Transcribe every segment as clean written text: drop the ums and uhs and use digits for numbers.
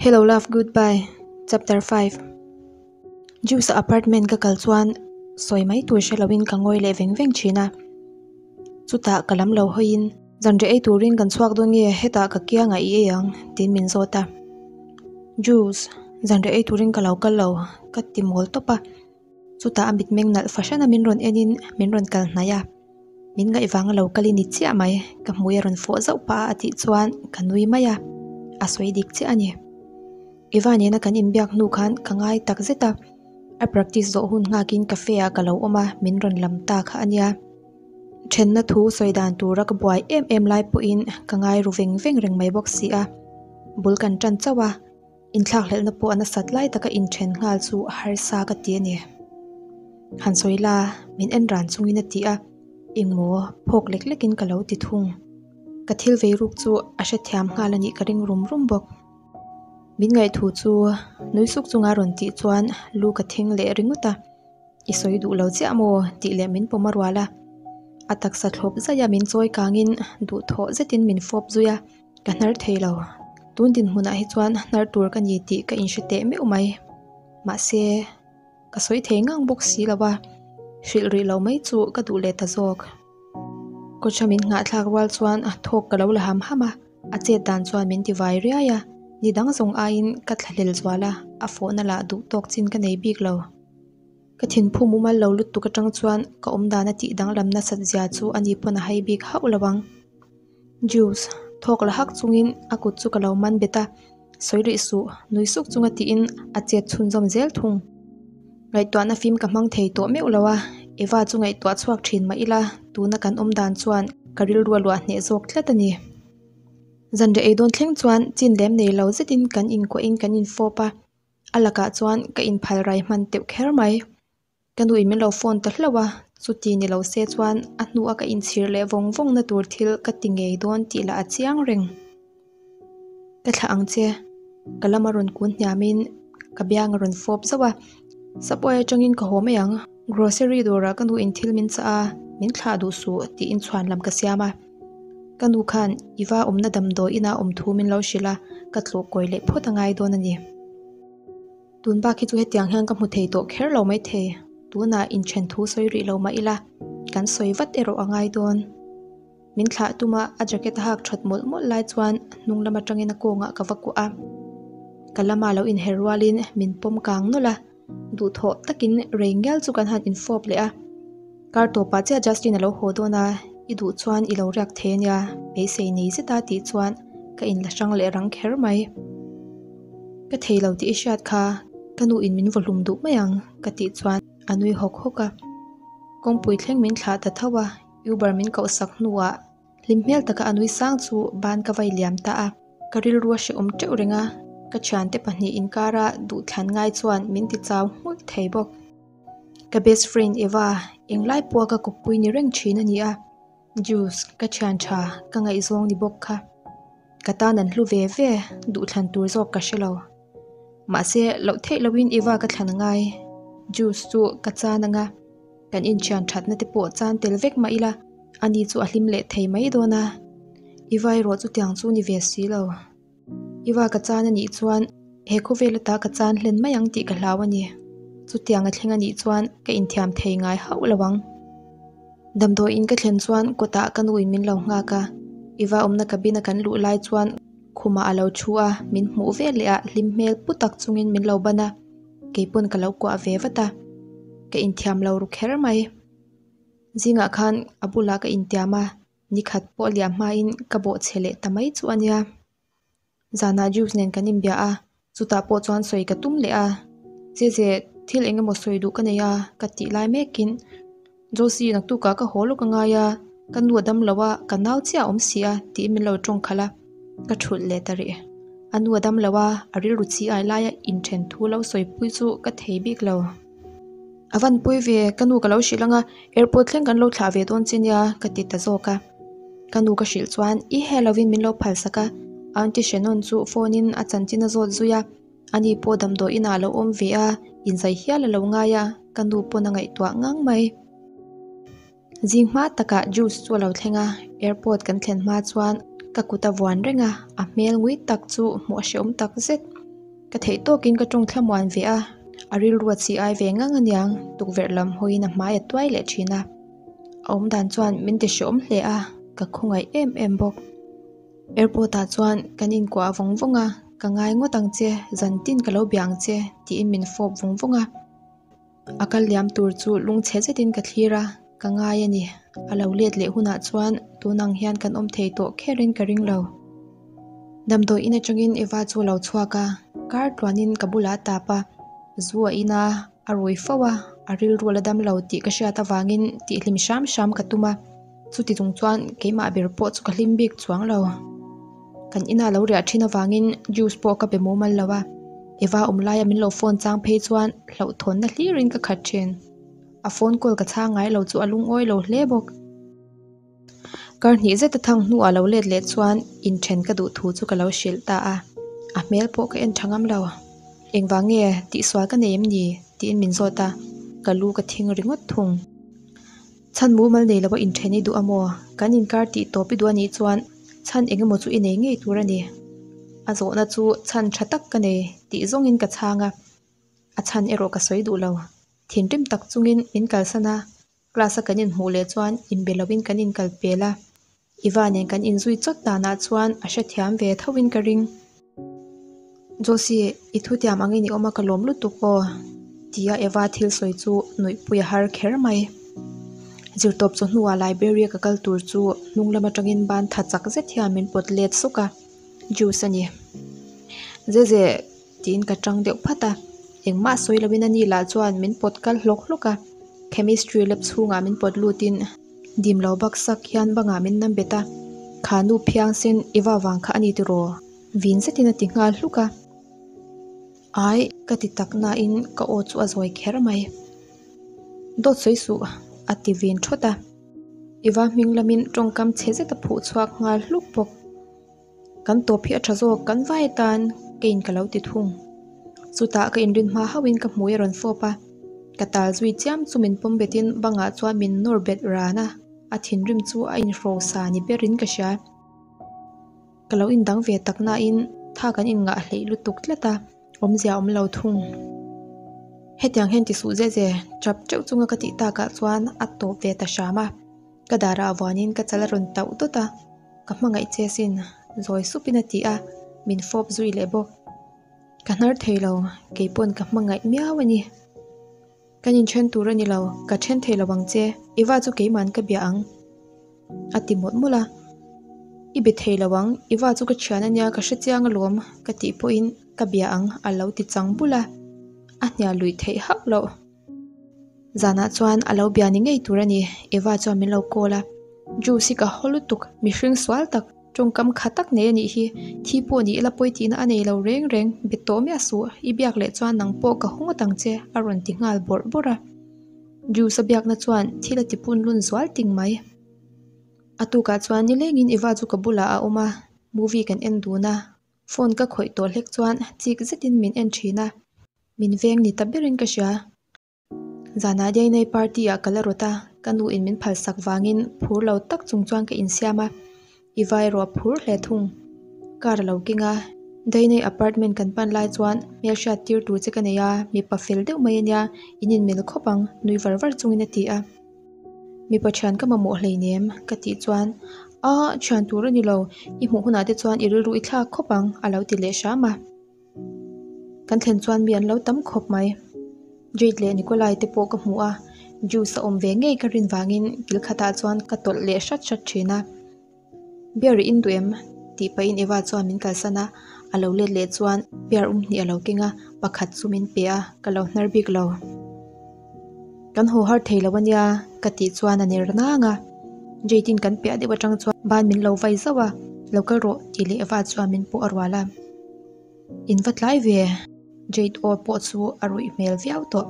Hello Love Goodbye Chapter 5 Juice apartment ka kal chuan sawi mai tur hre loin ka ngawi leh veng veng thin a. Chutah ka lam lo hawiin zanriah ei turin kan chhuak dawn nge hetah ka kiangah i ei ang tiin min zawt a. Juice zanriah ei turin ka lo kal lo ka ti mawl tawp a. Chutah a mitmeng nalh fahran a min rawn enin min rawn kal hnaih a, min ngaih vanga lo kal i ni chiah mai, ka hmui a rawn fawh zauh pah a a tih chuan ka nui mai a, a sawi dik chiah a ni. Eva nena kan inbiak hnu khan ka ngai tak zet a, a practice zawh hun nghakin cafe ah ka lo awm a, min rawn lam ta kha a nia. Thenna thu sawi dan tura ka buai em em lai pawhin ka ngai ru veng veng reng mai bawk si a, bul kan tan chauh a. Inthlakhlelhna pawh a nasat lai taka inthen nghal chu a harsa ka ti a ni. Han sawi la, min en ran chungin a ti a, engmaw phawk lek lekin ka lo ti thung. Ka thil vei ruk chu a hrethiam nghal a nih ka ring rum rum bawk. Min ngaihthu chu nui suk chunga rawn tih chuan lu ka thing leh ringawt a. I sawi duh lo chiah maw? tih leh min pawm a rual a. A taksa thlawp zaih a min chawi kangin duhthawh zetin min fawp zui a, ka hnar thei lo. Tun dinhmunah hi chuan hnar tur ka ni tih ka inhre teh meuh mai. Mahse, ka sawi thei ngang bawk si lo a, hrilh rih lo mai chu ka duh leh ta zawk. Kawcha min nghahthlak rual chuan thawk ka lo la ham ham a. A chet dan chuan min ti vai riai a, ni dang zawng aiin ka thlahlel zual a, a fawhna lah duh tawk chin ka nei bik lo. Ka thinphu mumal lo lutuk atang chuan ka awm dan a tih danglam nasat zia chu a ni pawn a hai bik hauh lo ang. Juice, thawk la hak chungin a kut chu ka lo man bet a, sawi rih suh, nui suk chunga tiin a chet chhunzawm zel thung. Ngaihtuahna fim ka hmang thei tawh meuh lo a, Eva chu ngaihtuah chhuak thin mah ila tuna kan awm dan chuan ka rilru a luah hneh zawk tlat a ni. Zanriah ei dawn thleng chuan chin lem nei lo zetin kan inkuahin kan infawp a, A lakah chuan ka inphal rai hman teuh kher mai. Ka nuin min lo phone ta hlauh a, chuti ni lo se chuan a hnua ka inchhir leh vawng vawng na tur thil ka ti ngei dawn tih lah a chiang reng. Ka thlah ang che, ka lama rawn kun hniamin ka biang a rawn fawp zauh a, Subway atangin ka haw mai ang, grocery dawrah ka nuin thil min chah a, min thlah duh suh tiin chhuan lam ka siam a. Ka nu khan i va awmna damdawi inah awm thu min lo hrilh a, ka tlawh kawi leh phawt a ngai dawn a ni. Tun bak hi chu hetiang hian ka hmu thei tawh kher lo maithei, tunah inthen thu sawi rih lo mah ila, kan sawi vat erawh a ngai dawn. Min thlah tuma a jacket a hak that mawlh mawlh lai chuan hnung lam atangin a kawngah ka va kuah a, ka lama lo inher rualin min pawm kang nawlh a. Duhthawh takin rei ngial chu kan han infawp leh a, kar tawpah chiah Justin a lo haw dawn a, i duh chuan i lo riak thei ania, beisei nei zeta tih chuan ka inla hrang leh rang kher mai. Ka thei lo tih i hriat kha, ka nu in min vawhlum duh mai ang ka tih chuan a nui hawk hawk a. Kawngpui thleng min thlah ta tho a, Uber min koh sak hnuah Hlim hmel taka a nui sang chu ban ka vai liam ta a, ka rilru a hrehawm teuh reng a, ka thiante pahnih inkara duhthlan ngai chuan min ti chau nghulh thei bawk. Ka best friend Eva, englai pawha ka kawppui ni reng thin a ni a, Juice, ka thian tha, ka ngaihzawng ni bawk kha. Ka tan an hlu ve ve, duhthlan tur zawk ka hre lo. Mahse, loh theih lohin Eva ka thlan angai, Juice chu ka chan anga. Kan inthian thatna te pawh chan tel vek mah ila, ani chu a hlim leh thei mai dawn a, i vai erawh chutiang chu ni ve si lo. I va ka chan a nih chuan he khawvel ata ka chan hlen mai ang tih ka hlau a ni. Chutiang a thleng a nih chuan ka inthiam thei ngai hauh lo ang. Damdawiin ka thlen chuan kawtah ka nuin min lo nghak a, i va awmna cabin a kan luh lai chuan khumah a lo thu a, min hmuh vel leh a hlim hmel pu tak chungin min lo ban a. Keipawn ka lo kuah ve vat a, ka inthiam lo ru kher mai. Zingah khan a bulah ka intiam a, nikhat pawh liam hmain ka bawhchhe leh ta mai chu a nia. Zanah Juice nen kan inbia a, chutah pawh chuan sawi ka tum leh a, Zeze, thil eng emaw sawi duh ka nei a, ka tih lai mekin Josie naktukah ka haw lawk a ngai a, ka nu a dam lo a, ka nau chiah a awm si a tiin min lo tawng khalh a, ka thulh leh ta rih. A nu a dam lo a, a rilru chi ai laia inthen thu lo sawipui chu ka thei bik lo. A van pui ve, ka nu ka lo hrilh ang a, airport thleng kan lo thlah ve dawn che nia ka ti ta zawk a. Ka nu ka hrilh chuan i he lovin min lo phalsak a, Aunty Shannon chu phone in a chanchin a zawt zui a. Ani pawh damdawi inah a lo awm ve a, inzai hial a lo ngai a, ka nu pawn a ngaihtuah ngang mai. Zing hma takah juice chu a lo thleng a, airport kan thlen hma chuan ka kut a vuan reng a, a hmel ngui tak chu hmuh a hrehawm tak zet. Ka theih tawkin ka tawng thlamuan ve a, a rilru a chi ai ve ngang aniang, tukverh lam hawiin a hmai a tuai leh thin a. A awmdan chuan min ti hreawm hle a, ka khawngaih em em bawk. Airport ah chuan kan inkuah vawng vawng a, ka ngai ngawt ang che, zan tin ka lo bia ang che tiin min fawp vawng vawng a. A kal liam tur chu lungchhe zetin ka thlir a, ka ngai a ni. A lo let leh hunah chuan tun ang hian kan awm thei tawh kherin ka ring lo. Damdawi in atangin Eva chu a lo chhuak a, kar tluanin ka bulah a tap a, zu a in a, a rui fo a, a rilru a la dam lo tih ka hriat avangin tihhlim hram hram ka tum a, chuti chung chuan keimah ber pawh chu ka hlim bik chuang lo. Kan ina lo riah thin avangin juice pawh ka pe mumal lo a, Eva awm laia min lo phone chang phei chuan hlauhthawnna hlirin ka khat thin. A phone call ka chhang ngai lo chu a lungawi lo hle bawk. Kar hnih zet a thang hnuah lo let leh chuan inthen ka duh thu chu ka lo hrilh ta a, a hmel pawh ka en tha ngam lo. Engvang nge tihsual ka nei em ni? tiin min zawt a, ka lu ka thing ringawt thung. Chhan mumal nei lova inthen i duh a maw? Kan inkar tih tawp i duh a nih chuan chhan eng emaw chu i nei ngei tur a ni. A zawhna chu chhan tha tak ka nei tih zawngin ka chhang a, a chhan erawh ka sawi duh lo. Thinrim tak chungin min kalsan a, class a kan inhmuh leh chuan inbe lovin kan inkal pel a. Iva nen kan inzui chawt danah chuan a hrethiam ve tho in ka ring. Josie, i thutiam angin i awm a ka lawm lutuk aw, tia Eva thil sawi chu nuihpui a har kher mai. Zirtawp chaw hnuah library a ka kal tur chu hnung lam atangin ban tha chak zet hian min pawt let sawk a, Juice a ni. Zeze, tiin ka tang deuh phat a, engmah sawi loin ani lah chuan min pawt kal hlawk hlawk a, chemistry lab chhungah min pawt lutin, Dim lo bak sak hian bangah min nam bet a, Kha nu phiang sen i va vang kha a ni tiraw? Vin zetin a ti nghal hluk a. Ai, ka ti tak nain ka aw chu a zawi kher mai. Dawt sawi suh, a ti vin thawt a. I va hming lamin tawngkam chhe zet a phuh chhuak nghal hluk bawk. Kan tawp hi a tha zawk, kan vai atan keiin ka lo ti thung. Chutah ka inrin hma hauhin ka hmui a rawn fawp a, ka tal zui chiam chu min pawm betin bangah chuan min nawr bet ran a, a thinrim chu a inhrosa ni berin ka hria. Ka lo indang ve tak nain tha kan inngah hleih lutuk tlat a, awmzia a awm lo thung. Hetiang hian ti suh zeh zeh, chap teuh chunga ka tih takah chuan a tawp ve ta hram a, ka darah vuanin ka chal a rawn tauh dawt a. Ka hmangaih che sin, zawi supin a ti a, min fawp zui leh bawk. Ka hnar thei lo, kei pawn ka hmangaih miau a ni. Kan inthen tur a ni lo, ka then thei lo ang che, Eva chu keima'n ka bia ang, a ti mawlh mawlh a. I be thei lo ang, Eva chu ka thian a nia, ka hre chiang alawm, ka tih pawhin ka bia ang a lo ti chang bul a, a hnial luih theih hauh loh. Zanah chuan a lo bia ni ngei tur a ni, Eva chuan min lo call a. Juice hi ka haw lutuk, mihring sual tak, tawngkam kha tak nei a nih hi. Thi pawh ni ila pawi tihna a nei lo reng reng, be tawh miah suh, i biak leh chuan nang pawh ka haw ngawt ang che, a rawn ti nghal bawrh bawrh a. Juice a biakna chuan thil a ti pun lun zual ting mai. A tukah chuan nilengin Eva chu ka bulah a awm a, movie kan en dun a. Phone ka khawih tawh hlek chuan chik zetin min en thin a, min veng ni ta berin ka hria. Zanah Dainai party ah ka la rawt a, ka nu in min phalsak vangin phur lo tak chung chuan ka insiam a, i vai erawh a phur hle thung. Car a lo keng a, Dainai apartment kan pan lai chuan hmelhriat tir tur che ka nei a, mipa fel deuh mai ania, in inmel khawp ang, nui var var chungin a ti a. Mipa thian ka mamawh hleinem ka tih chuan a thian tur a ni lo, i hmuh hunah te chuan i rilru i thlak khawp ang a lo ti leh hram a. Kan thlen chuan mi an lo tam khawp mai. Jade leh Nikolai te pawh ka hmu a, Juice a awm ve ngei ka rin vangin kil khatah chuan ka tawlh leh hrat hrat thin a. Beer i in duh em? tih pahin Eva chuan min kalsan a, a lo let leh chuan beer um hnih a lo keng a, pakhat chu min pe a, ka lo hnar bik lo. Kan haw har thei lo ania ka tih chuan a ner nang a, Jade-in kan piah deuh atang chuan ban min lo vai zauh a, lo kal rawh tih leh Eva chuan min pawh a rual a. In va tlai ve, Jade aw pawh chu a ruih hmel viau tawh.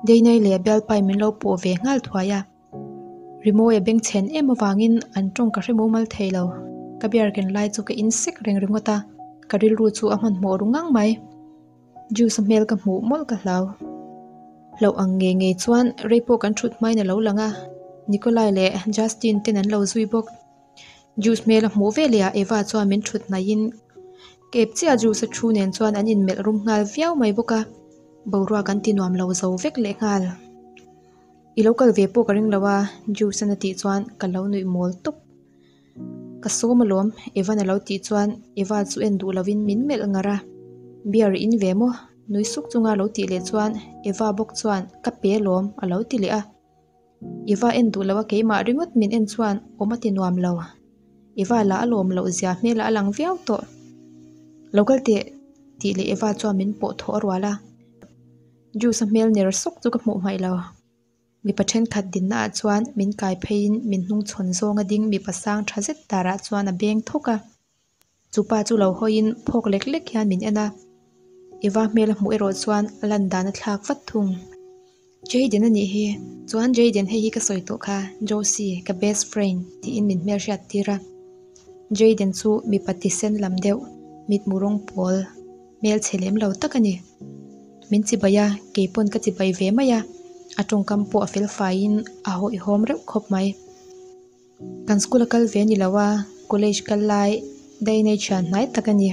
Deinai leh Bialpai min lo pawh ve nghal thuai a. Rimawi a bengchhen em avangin an tawng ka hre mumal thei lo. Ka beer ken lai chu ka in sek reng ringawt a, ka rilru chu a hmanhmawh ru ngang mai. Juice a hmel ka hmuh mawlh ka hlau. Hlauh ang ngei ngei chuan rei pawh kan thut hmain a lo lang a, Nikolai leh Justin ten an lo zui bawk. Juice hmel a hmuh veleh ah Eva chuan min thut hnaihin. Ka ep chiah Juice a thu nen chuan an inmelh rum nghal viau mai bawk a, boruak an ti nuam lo zo vek leh nghal. I lo kal ve pawh ka ring lo a Juice an a tih chuan ka lo nuih mawl tawp. Ka sawm alawm Evan a lo tih chuan Eva chu en duh lovin min melh ngar a, Beer i in ve maw? Nui suk chunga lo tih leh chuan Eva bawk chuan ka pe alawm a lo ti leh a. Eva en duh lo a keimah ringawt min en chuan awm a ti nuam lo. Eva lah a lawm loh zia hmelah a lang viau tawh. Lo kal teh tih leh Eva chuan min pawh thawh a rual a. Juice a hmel ner sawk chu ka hmuh hmaih lo. Mipa thenkhat dinna ah chuan min kai pheiin min hnungchhawn zawnga ding mipa sang tha zet darah chuan a beng thawk a. Chupa chu lo hawiin phawk lek lek hian min en a, Eva hmel a hmuh erawh chuan a lan dan a thlak vat thung. Jayden a nih hi, chuan Jayden hei hi ka sawi tawh kha, Josie, ka best friend tiin min hmel hriat tir a. Jayden chu mipa tisen lam deuh, mitmu rawng pawl, hmel chhe lem lo tak a ni. Min chibai a, keipawn ka chibai ve mai a, a tawngkam pawh a fel faiin a hawihhawm reuh khawp mai. Kan school a kal ve ni lo a, college kal lai dainei thian hnai tak a ni.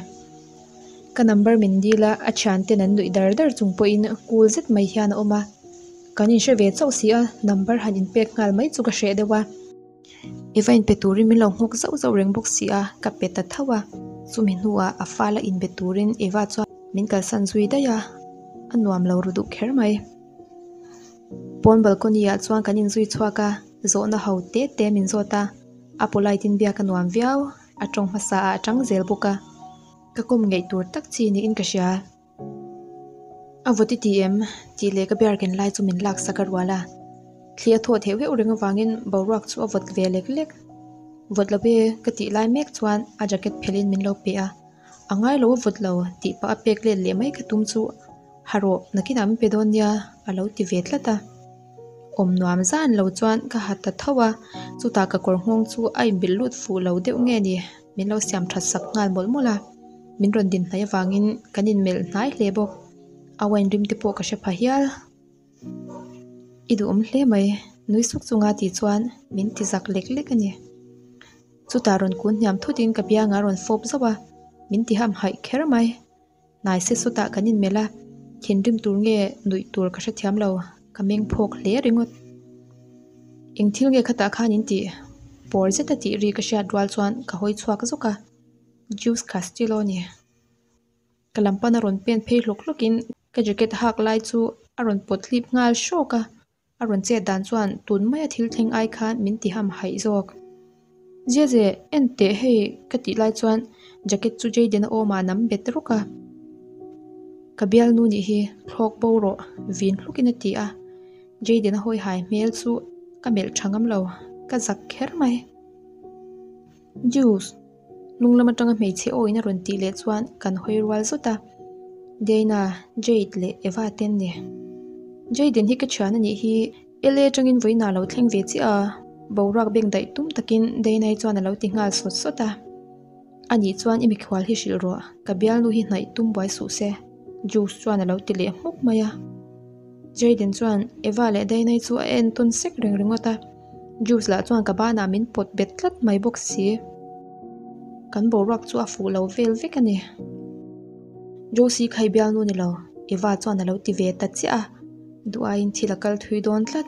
Ka number min dil a, a thian ten an nuih dar dar chung pawhin cool zet mai hian a awm a. Kan inhre ve chauh si a, number han inpek nghal mai chu ka hreh deuh a. I va inpe turin min lo nghawk zauh zauh reng bawk si a, ka pe ta tho a. Chumi hnuah a fala inbe turin Eva chuan min kalsan zui daih a, a nuam lo ru duh kher mai. Pawn balcony ah chuan kan inzui chhuak a, zawhna ho te te min zawt a, a polite in biak a nuam viau, a tawng hmasa ah a tang zel bawk a, ka kawm ngeih tur tak chi niin ka hria. A vawt i ti em? tih leh ka bear ken lai chu min laksak a rual a, thli a thawh theih heuh reng avangin boruak chu a vawt ve lek lek. Vawt lo e ka tih lai mek chuan a jacket phelhin min lo pe a, a ngai lo a vawt lo tih pah a pek let leh mai ka tum chu Ha rawh, nakinah min pe dawn nia a lo ti ve tlat a. Awm nuam zan lo chuan ka ha ta tho a, chutah ka kawr nghawng chu a inbilh lut fuh lo deuh nge ni, min lo siam that sak nghal mawlh mawlh a. Min rawn din hnaih avangin kan inmelh hnai hle bawk. A wine rim te pawh ka hre pha hial. I duhawm hle mai, nui suk chunga tih chuan min ti zak lek lek a ni. Chutah rawn kun hniam thutin ka biangah a rawn fawp zauh a, min ti hamhaih kher mai. Hnai se sawtah kan inmelh a, thinrim tur nge nuih tur ka hrethiam lo, ka meng phawk hle ringawt. Eng thil nge khatah khan in tih? Pawr zeta tih ri ka hriat rual chuan ka hawi chhuak zawk a, Juice Castillo a ni. Ka lam pana rawn pen phei hlawk hlawkin ka jacket hak lai chu a rawn pawt hlip nghal hrawk a. A rawn chet dan chuan tun maia thil thleng ai khan min ti ham haih zawk. Ziaze, en teh hei ka tih lai chuan jacket chu Jayden a awmah nam bet rawk a. Ka bialnu nih hi thlawk bo rawh vin hlukin a ti a. Jayden a hawi hai hmel chu ka melh tha ngam lo, ka zak kher mai. Juice. Hnung lam atanga hmeichhe awiin a rawn tih leh chuan kan hawi rual zawt a, Dana, Jade leh Eva te an ni. Jayden hi ka thian a nih hi, LA atangin vawiinah a lo thleng ve chiah a, boruak beng daih tum takin Dana-i chuan a lo ti nghal sawt sawt a. A nih chuan i mikhual hi hrilh rawh, ka bialnu hi hnaih tum buai suh se, Juice chuan a lo ti leh hmuk mai a. Jayden chuan Eva leh Dana-i chu a en tawn sek reng ringawt a. Juice lah chuan ka banah min pawt bet tlat mai bawk si. Kan boruak chu a fuh lo vel vek a ni. Josie kha i bialnu ni lo, Eva chuan a lo ti ve ta chiah a, duh aiin thil a kal thui dawn tlat.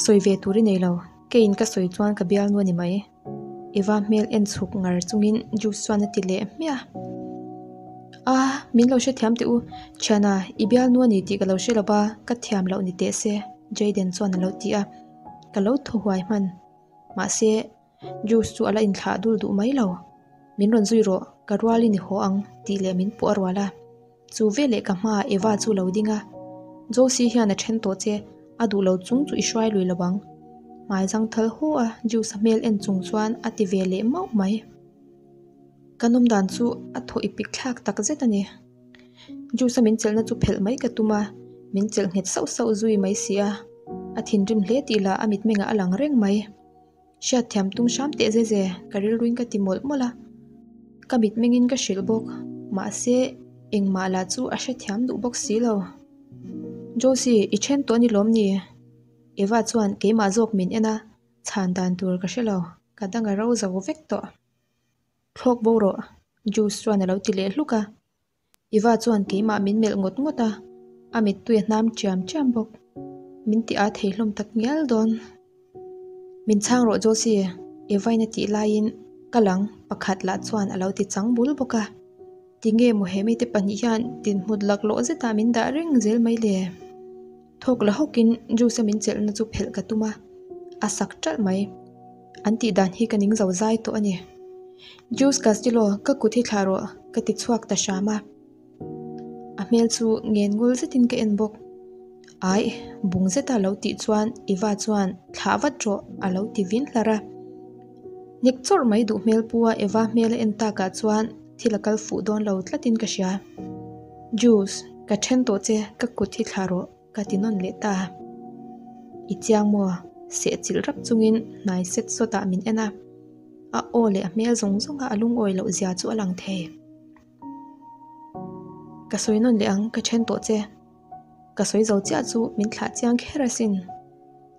Sawi ve tur i nei lo, keiin ka sawi chuan ka bialnu a ni mai. Eva hmel en chhuk ngar chungin Juice chuan a ti leh hmiah a. A, min lo hrethiam teh u, thiana, i bialnu a ni tih ka lo hre lo va, ka thiam loh ni teh se, Jayden chuan a lo ti a, ka lo thaw huai hman. Mahse, Juice chu a la inthlah dul duh mai lo. Min rawn zui rawh, ka rualin i haw ang, tih leh min pawh a rual a. Chu veleh ka hmaah Eva chu lo ding a, Josie hian a then tawh che, a duh lo chung chu i hruai lui lo ang. Hmai zang thal haw a, Juice a hmel en chung chuan a ti ve leh mauh mai. Ka nawm dan chu a thaw i pik thlak tak zet a ni. Juice a min chelhna chu phelh mai ka tum a, min chelh nghet sauh sauh zui mai si a, a thinrim hle tih lah a mitmengah a lang reng mai. Hriatthiam tum hram teh ze ze, ka rilruin ka ti mawlh mawlh a, ka mitmengin ka hrilh bawk, mahse engmah lah chu a hrethiam duh bawk si lo. Josie, i then tawh a ni lawm ni? Eva chuan keimah zawk min en a, chhan dan tur ka hre lo, ka dang a ro zo vek tawh. Thlawk bo rawh. Juice chuan a lo ti leh hluk a. Eva chuan keimah min melh ngawt ngawt a, a mittui a hnam chiam chiam bawk. Min ti a thei hlawm tak ngial dawn. Min chhang rawh Josie, Eva-in a tih laiin ka lang pakhat lah chuan a lo ti chang bul bawk a. Tinge maw he mite pahnih hian dinhmut laklawh zetah min dah reng zel mai le? Thawk la hawkin Juice-a min chelhna chu phelh ka tum a, a sak ṭalh mai. An tih dan hi ka ning zo zai tawh a ni. Juice Castillo, ka kut hi thlah rawh, ka ti chhuak ta hram a. A hmel chu ngen ngul zetin ka en bawk. Aih, bung zeta lo tih chuan Eva chuan thlah vat rawh a lo ti vin hlar a. Hnek chawrh mai duh hmel pu a Eva hmel a en takah chuan thil a kal fuh dawn lo tlatin ka hria. Juice, ka then tawh che, ka kut hi thlah rawh ka ti nawn leh ta. I chiang maw? Sehchilh rap chungin hnai set sawtah min en a. A aw leh a hmel zawng zawnga a lungawi loh zia chu a lang thei. Ka sawi nawn leh ang, ka then tawh che. Ka sawi zo chiah chu min thlah chiang kher asin.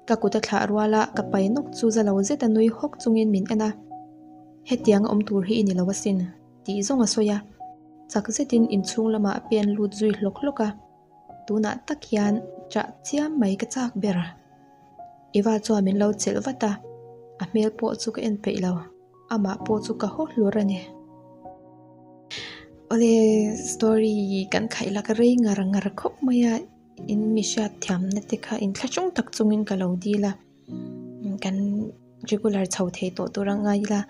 Ka kut a thlah rual a, ka pai nawk chu za lo zet a nui hawk chungin min en a. Hetiang a awm tur hi i ni lo asin, tih zawng a sawi a. Chak zetin inchhung lamah a pen lut zui hlawk hlawk a. Tunah tak hian chah chiam mai ka chak ber. Eva chuan min lo chelh vat a, a hmel pawh chu ka en peih lo. Amah pawh chu ka haw hlur a ni. Awle story kan khaih lak rei ngar ngar khawp mai a, in mi hriat thiamna te kha inthlahrung tak chungin ka lo dil a, kan regular chho thei tawh tur a ngai ila.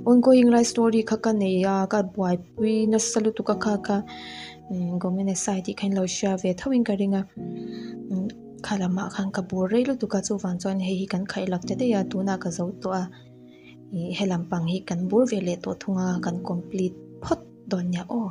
Ongoing lai story kha ka nei a, ka buaipui nasa lutuk a kha kha Gomenasai tih kha in lo hria ve tho in ka ring a, kha lamah khan ka bur rei lutuk a chuvang chuan hei hi kan khaih lak ta daih a tunah ka zo tawh a. Ih he lampang hi kan bur ve leh tawh thung a kan complete phawt dawn nia aw.